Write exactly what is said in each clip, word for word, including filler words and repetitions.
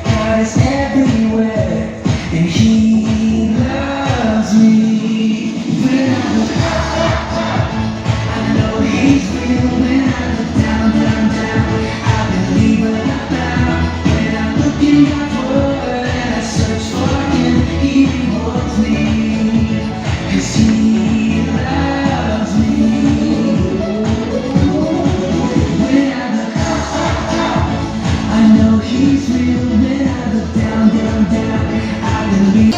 God is everywhere, and He loves me. When I look up, up, up, I know He's real. When I look down, down, down, I believe what I found. When I look in God's Word and I search for Him, He rewards me. 'Cause He loves me. When I look up, up, up, I know He's real. When I look down, down, down, I believe.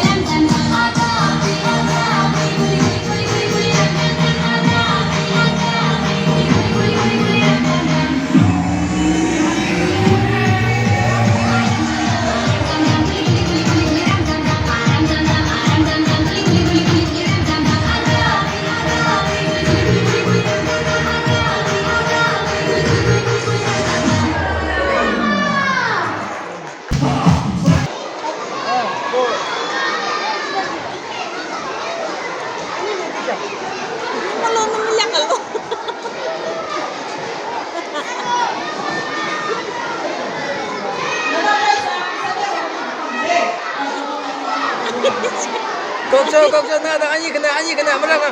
Kokcho, kokcho, nada, ani kena, ani kena, mura ka.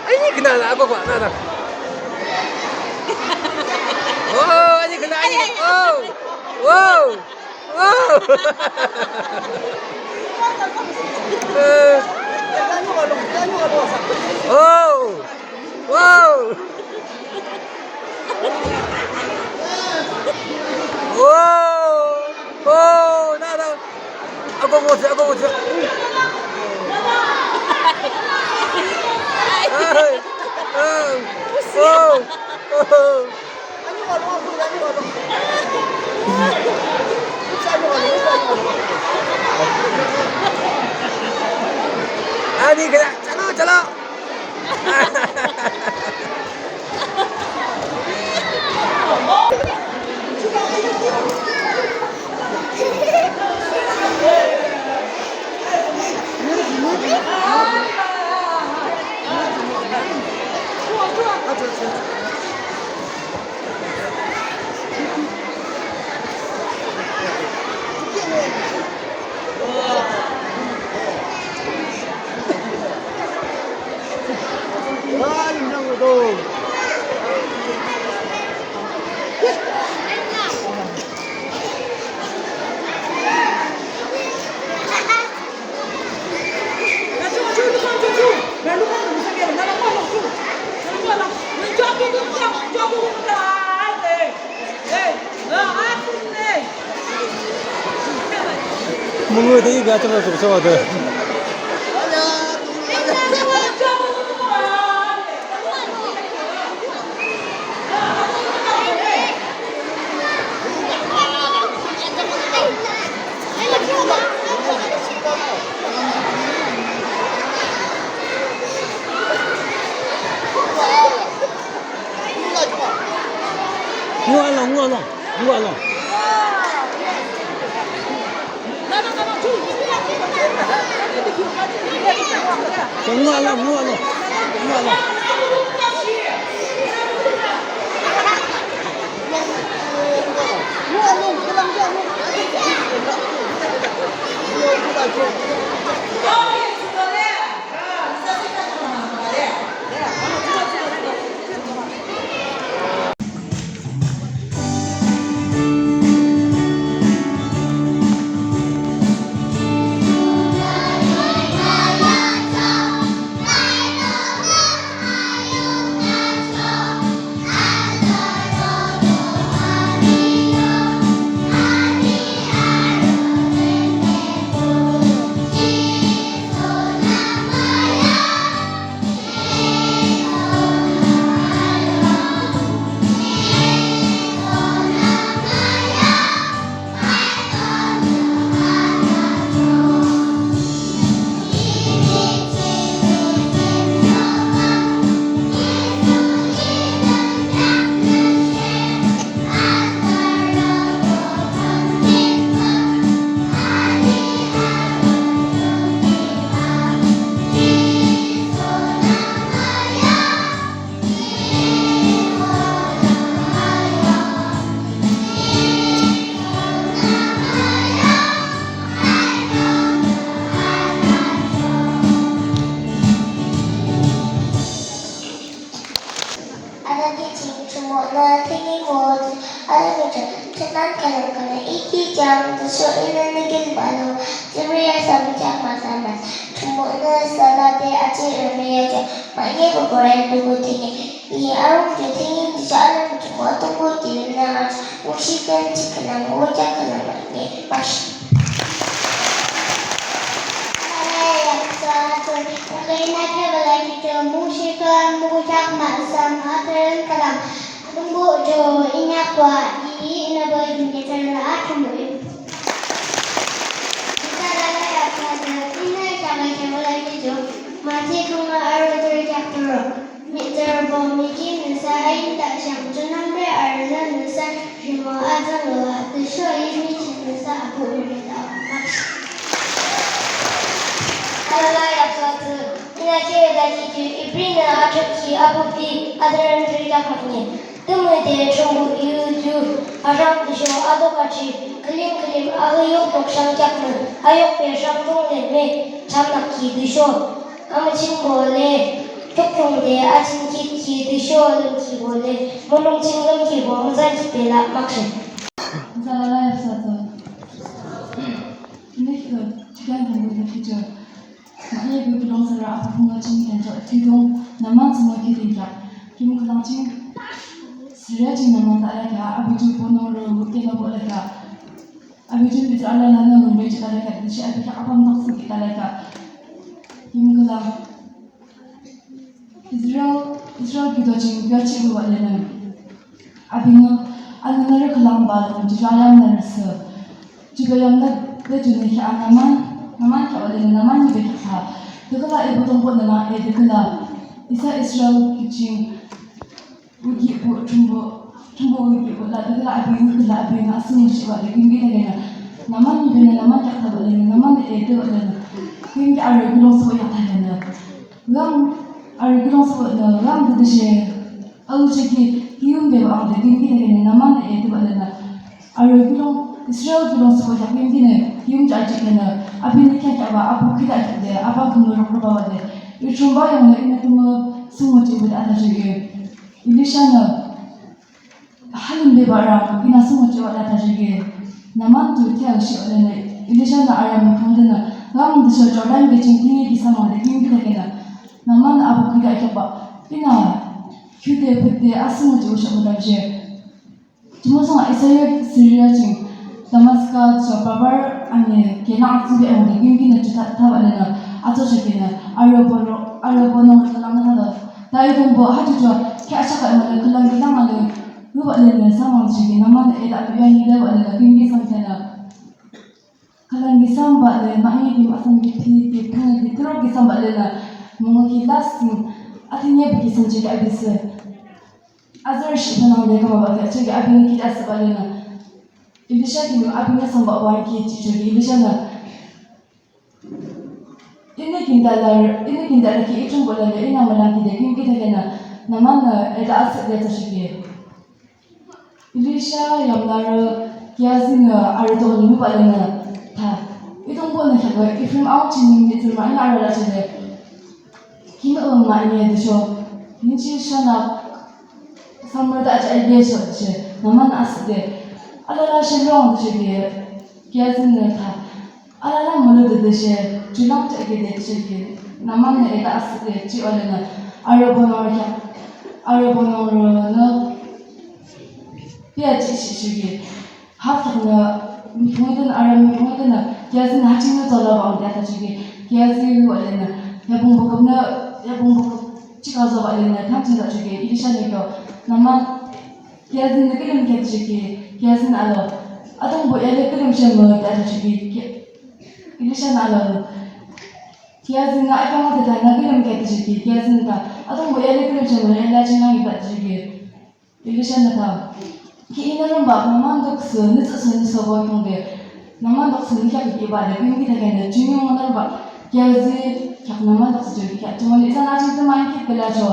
Ani kena, ako kwa, nada. Oh, ani kena, ani kena. Oh, wow. Wow! Eh. Oh! Wow! Wow! Oh, nada. Ako mo siya, ako mo siya. Ay. Ah. Oh. Oh. Ani kena, chalo, chalo. Mungwe de iga chaba chaba chaba de. Ngua long, ngua long, ngua long. Anaki ching Thrünpuhnü thüning mo, alamicho, thünan kalam kalam iki jang, tüsho inü nigin balo, jimri ya sabi jak masamas, Thrünpuhnü salate aji rami ya jo, manye bukore dugu thüning, i arung jo thüning, tüsho alamicho mo tunggu thüning na, mungshi ken chikalam, uja kalam manye, mash. Mihtsürübo miki nüsa ayinda shang, junangde arünü nüsa rhimo azanglo a, tüsho i michi nüsa abuh rhimode amak. Alala yapsa tsü, inü chirida kithi, Ibrinü athakhi abuh ki, azarü nüsarü yakmakni. Tümüde Thrünpuh yu ju, arham tüsho adokachi, külim külim ahü yok nok shang yakmü, ayokbe shang dong le me, chamnakhi tüsho. Amüchimbo le, kyokyongde achin kitkhi tüsho lümkhibo le, mulong ching lümkhibo müzan kibe la makshe. Nüsa alala yapsa tsü. Nüsa, chikan kanggo nüsa kicho. Nüsa bu kilong sara apa punga ching kencho. Kidong naman semua kiding kya. Kim kelang ching. Sira ching naman ta la kya. Abi ju ponong ro, kena bo la kya. Abi ju bi ta la na na nung be ju ta la kya. Dishi abi kya apam tok sing kita la kya. Kim kelang. Israel, Israel kido ching kiwa chibu wa lenang. Abinü, anü nührü khülang ba lung, jüba yam nührü sü. Jüba yam nü, de jünü ki a Naman, Naman ki wa lenang, Naman ni be ki ha. Düküla ibu tongbo nüla, e düküla. Isa Israel kiching, ugi bu, tumbo, tumbo ugi bu, la düküla abinü, düküla abinü, asung shi wa le, gimgi de lenang. Naman ni be nü, Naman ki ha ba lenang, Naman de e de wa lenang. Gimgi arü gulong so ya ta lenang. Ram, arü gulong sabo nü, ram gede she, alu cheki, kiyum beba ang de, gimgi de gene, Naman de e de ba le nü. Arü gulong, Israel gulong sabo ya gimgi ne, kiyum ja cheki ne, abinü kya kya ba, apu kida kya de, apa kumu rok roba ba de. Ichumba yang ne, ina kumu sumu cheki de ata cheki. Elisha nü, Halim beba rang, ina sung uchi wa la ta jige. Naman tu tia ushi wa lene, Elisha na aram kong dena, ram disho Jordan ge ching tingi ki samang de kim ki dagena. Naman abu ki da kya ba, ina, kyude pute asung uchi usha mudam je. Tumo sung Isaiah Syria ching, Damaska so babar ane kena atsu be ang de kim ki na chuta ta wa lena, ato shakena, aro bono, aro bono na lang na la. Tayo dong bo, ha chucho, kya shaka ma le, kala ki lang ma le, Ngu ba le na samang chiki, Naman e da biya ni da ba le na, kim ki sam tena. Kalang ki sam ba le, ma ngi ki ma sam ki pi, ki pung ki tro ki sam ba le na, mungu ki las ni, ati nye bi ki sam chiki abi se. Azar shi pa nang le ka ba ba ka chiki abi ni ki das ba le na. Elisha kilim apinü sambah warki jihchoki Elishanü, inü kinda la, inü kinda la ki I Thrünpuh la le inü mülang kide kimki thakhenü, nümanü eda asüh de thachoki. Elisha yamlarü Gehazinü arü to lümba lenü tha, Atungpuhnü kheakü Efraim aochin mihtsürü mahne arü la chele. Kim üm mahne tüsho, yinchi shana samrü da aja ige sho tüshe, nümanü asüh de. Alala she long tüshe ki, Gehazinü tha. Alala mülü de tüshe, julang ja ige de tüshe ki, nümanü eda asüh de, ji olenü, arü bonung rü kheak, arü bonung rünü, pia ji shi shi ki. Hap thaknü, mithunga dünü, arü mithunga dünü, Gehazinü hachingnü tola bang de thachoki, Gehazi wa lenü, yapung bukupnü, yapung bukup, chika zoba lenü, thamchin thachoki, Elishanü kyo, nüman, Gehazinü kilim kya thachoki, Gehazinü alo, Atungpuh yale kilim shemü de thachoki, Ge-, Elishanü alo, Gehazinü akama de tha, nü kilim kya thachoki, Gehazinü tha, Atungpuh yale kilim shemü, yale chingnang iba thachoki. Elishanü tha, ki inü rümba, nüman doksü, nü tsüsü nü sobo yungde, nüman doksü nü kheak ki iba de, kimki thakhenü, junyung nü rümba, Gehazi kheak nüman doksü ju ki kheak, jumonü isanü aching tümü ki pela cho,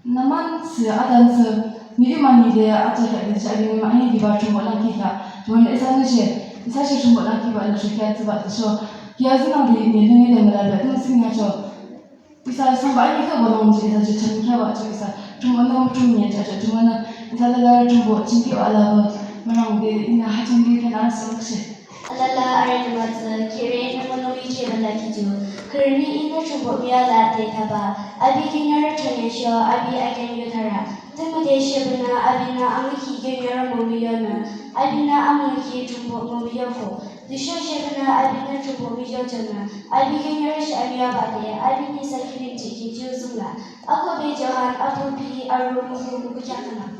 nüman sü, adan sü, nü imani de, ato kheak de, shabi nü mani kiba, jumo lang ki kheak, jumonü isanü she, isa she jumo lang kiba, nü she kheak tüba, tüsho, Gehazi nang de, nü lünge de, müla de, tüm sing ha cho. Isa samba ani kheak ba long ji isa ju chami kheak ba ju isa. Jumonü mung chum ni ja ju jumonü isa lala jumbo chingki ba la ba. Mürang de ina ha chingki kena sangshi. Alala arü nüma tsü kire nüma nui khe ba la ki ju. Kürüni ina jumbo miya la de taba. Abi kinyara chanya sho abi aken yo thara. Tümüde shebünü abinü angki kinyara mo miyo nü. Abinü angki jumbo mo miyo ko. Tüsho shebünü abinü jumbo miyo jünü, abi kinyara shi abi abade, abinü isa kilim jihkhi ju züngla. Akobe Johan apupi aru muku muku kheak künang.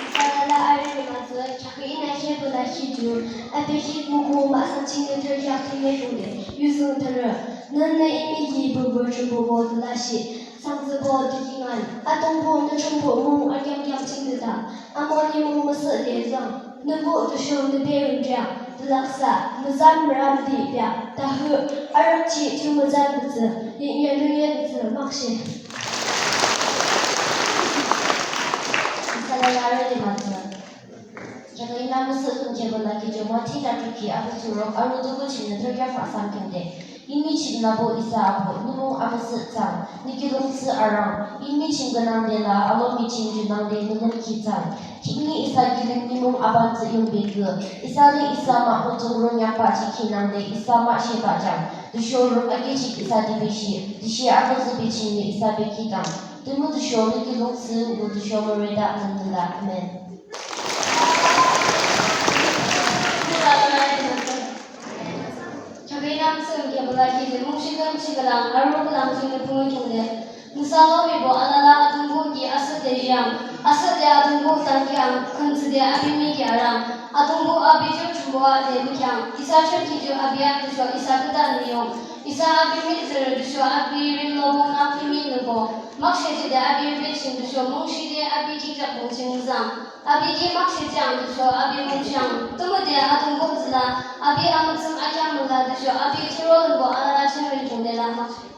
Isa lala arü nüma tsü, kheakü inü she bula shi ju, api shi muku mahsam chingnü thürü kheak thüne kungde, yu züng thürü, nünü imi ki bubur jumbo bo dula shi. Sangtsübo dikehngan, Atungpuh nü jumbo mung akyam kyam ching nü tang, amoni mung müsüh de zang, nü buh tüsho nü be rinjang, tülaksa, müzan müram di bia, tahü, arüpchi tü müzan mütsü, yinye nunye mütsü, makshe. Isa lala arü nüma tsü. Kheakü inü müsüh lümkhi bala ki ju Mathi chapter ki apu thuruk aru duku chingnü thürü kheak mahsam kümde. Yinmi ching labo isa apu, nü mung amüsüh thsang, nü kiulongthsü arang, yinmi ching künangde la, alomi ching junangde nü lümkhi thsang. Khihni isa kilim nimung abam tsü yungbe kü. Isanü isa mah mutung rung yakba jihkhi nangde isa mah sheba jang. Tüsho rung akijik isa dibeshi, tüshe akütsü bichingnü isa bekhi thsang. Tümü tüsho nü kiulongthsü, nü tüsho müreda nü nüla. Amen. Kheakü inü müsüh lümkhi bala ki ju mungshi kümchi khülang, aru khülang ju nü pungü kingde. Nüsa lomi bo alala Atungpuh ki asüh de jang, asüh de Atungpuh tangkiang, khümtsü de abi miki arang, Atungpuh abi ju jumbo ade mükhiang, isa chunki ju abi a tüsho isa küda nü yung, isa abi mihtsürü tüsho abi rim lobong nang kimi nübo, makshe ju de abi rübe ching tüsho mungshi de abi kikjak bong ching zang. Abi ki makshe jang tüsho abi mung jang, tümüde Atungpuh tsüla, abi amütsüm akyam müla tüsho abi thürü lümbo alala ching rin kingde la makshe.